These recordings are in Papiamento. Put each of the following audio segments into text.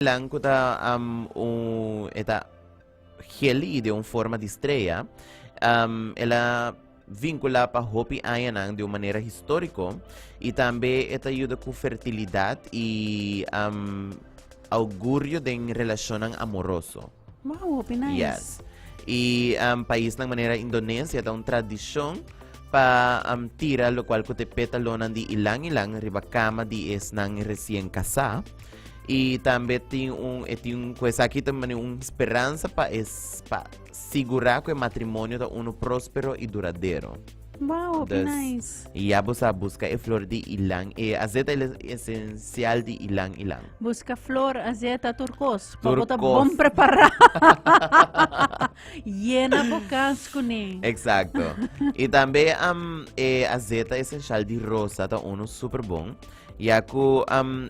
Lan ku ta un e ta gel i den un forma di strea. El a vinkulá pa hopi añanan di un manera históriko i tambe e ta yuda ku fertilidat i augurio den relashonnan amoroso. Wow, hopi nice. Yes. I paisnan manera Indonesia ta un tradishon pa tira lokual ku ta e pétalonan di ilang-ilang riba kama di esnan resien kasá. I tambe tin un e tin ku esaki ta mane un speransa pa es pa sigurá ku e matrimonio ta unu próspero i duradero. Wow, hopi Dus, nice. ya bo sa buska e flor di ilang, e azeta esencial di ilang ilang. Buska flor, azeta, tur kos. Pa Tur bo ta kos. bon prepará. Yena bo kas kuné. Exacto. I tambe e azeta esencial di rosa ta unu super bon. Ya ku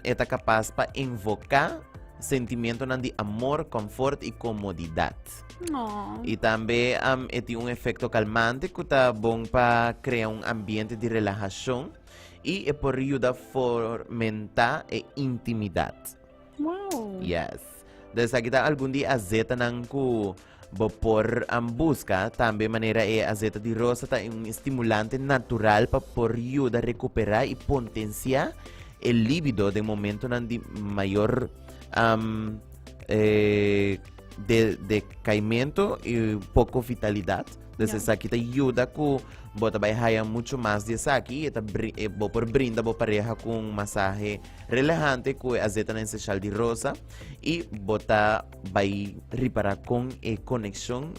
e ta kapas pa invoká sentimentonan di amor, konfort i komodidat. I tambe e tin un efekto kalmante ku ta bon pa krea un ambiente di relahashon i e por yuda fomentá e intimidat. Wow. Yes. Dus aki ta algun di azetanan ku bo por buska. Tambe manera e azeta di rosa ta un estimulante natural pa por yuda rekuperá i potensiá e libido den momentonan di mayor de decaimento i poko vitalidat. Dus esaki ta yuda ku bo ta bai haya mucho mas di esaki i e ta bo por brinda bo pareha ku un masahe Relahante ku e azetanan esenshal di rosa i bo ta bai ripará kon e konekshon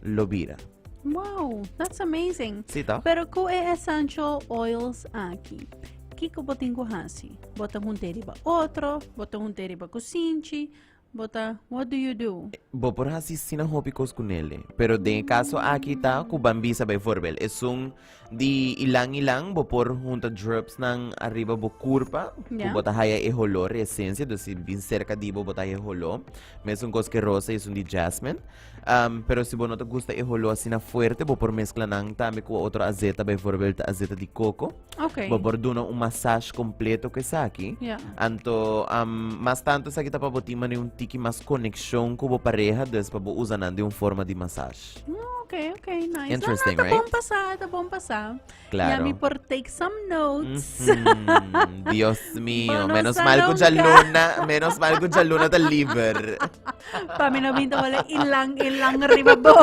lo bira. Wow, that's amazing. Sí, ta? Pero ku e essential oils aki, kiko bo tin ku hasi? Bo ta hunte riba otro, bo ta hunte riba kusinchi, Bo ta, what do you do? Bo por hasi sina hopi kos ku nele, pero den e kaso aki ta ku ban bisa bijvoorbeeld esun di ilang ilang bo por hunta drupsnan ariba bo kurpa ku bo ta haya e holor, e esensia, dus si bin serka di bo bo ta haya e holó, mesun kos ku e rosa i esun di jasmine. Pero si bo no ta gusta e holó asina fuerte bo por meskla nan tambe ku otro azeta, bijvoorbeeld azeta di koko. Ok. Bo por duna un massage completo ku esaki. Ja. Anto, mas tanto esaki ta pa bo tin mane un tiki mas conexion ku bo pareha, dus pa bo usa nan den un forma di massage. Ok, nice. Interesting, no, no, ta right? bon pasá, ta bon pasá. Claro. Ya mi por take some notes. Dios mío, Bo no menos sa mal ku nunca. djaluna, menos mal ku djaluna ta liber. Pa mi no binta wale ilang ilang riba bo.